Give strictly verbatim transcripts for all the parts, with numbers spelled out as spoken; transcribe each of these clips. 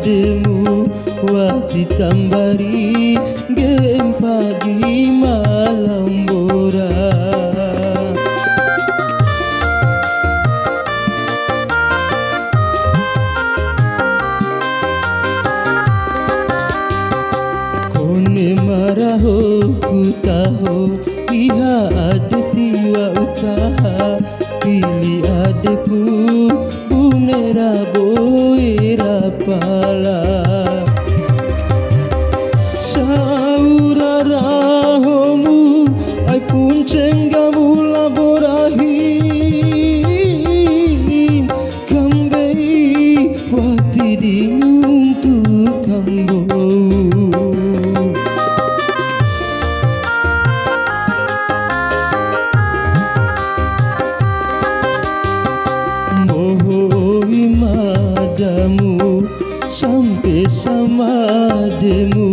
Ademu wati tambari, nggempa di ma lao mbora. Kone ma raho ku taho, iha ade tiwa utaha, pili adeku bune ra boe ra pala. Saura rahomu, ai puncenggamu labo rahi, kambei wati di nuntu kambou. Mbohoi madamu sampe samademu,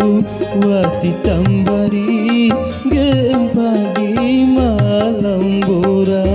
wati tambari nggempa di ma lao mbora.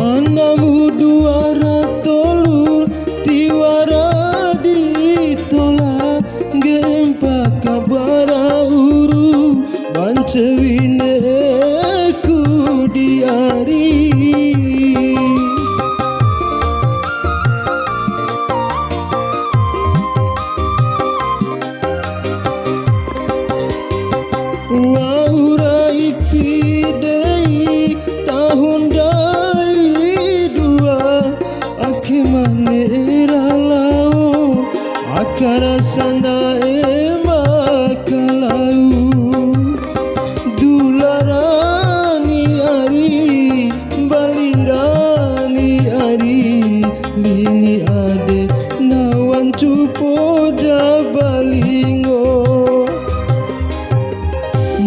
Anamu dua ra tolu, tiwara di tola, nggempa kabara uru, bancewi ne'eku di ari. Wa'ura ipi dei taho ndai dua, ake ma ne'e ra lao, aka ra sana'e ma kalau. Dula ra ni ari, mbali ra ni ari, lini ade na wancu poda balingo.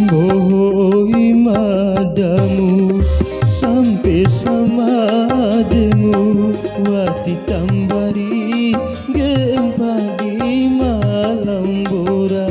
Mbohoi madamu sampe samademu, wati tambari nggempa di ma lao mbora.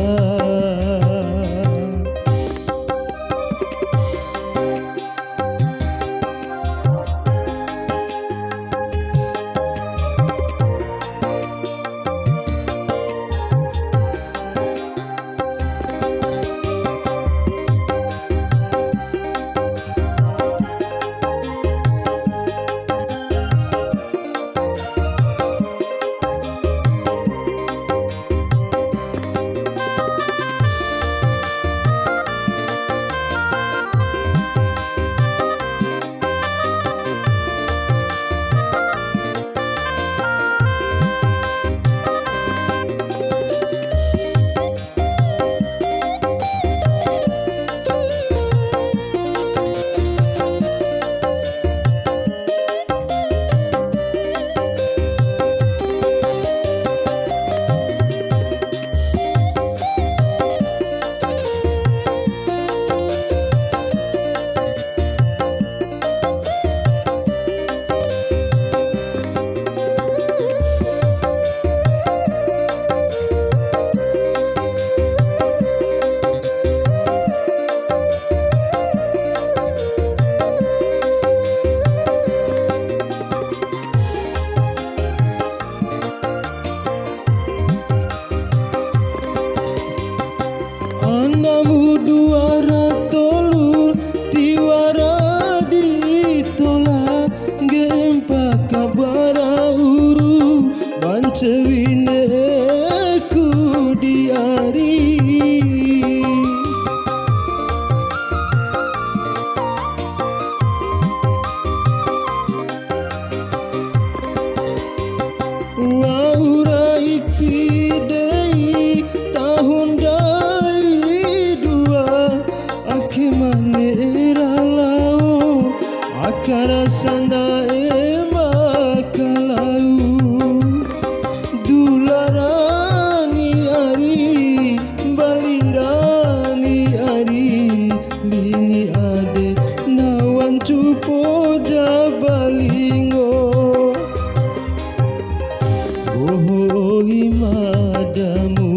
Rasa nda'e ma kalau, dula rani ari, bali rani ari, lingi ade na wancu poda ba lingo. Bohoi madamu,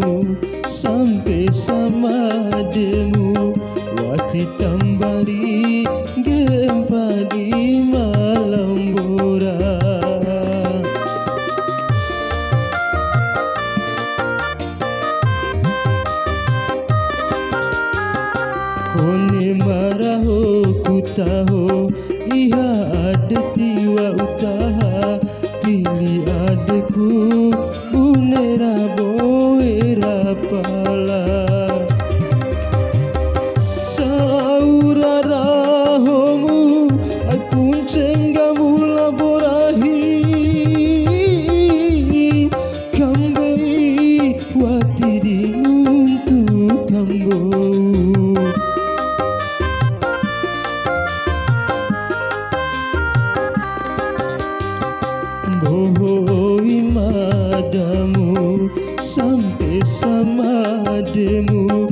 sampe samademu, wati tambari gempa di malambora. Kone maraho ku taho, iha ade tiwa utaha, pili adeku bune ra boe ra pala. Saura rahomu, ai punce nggamu labo rahi, kambei wati di nuntu kambou. Mbohoi madamu, sampe samademu,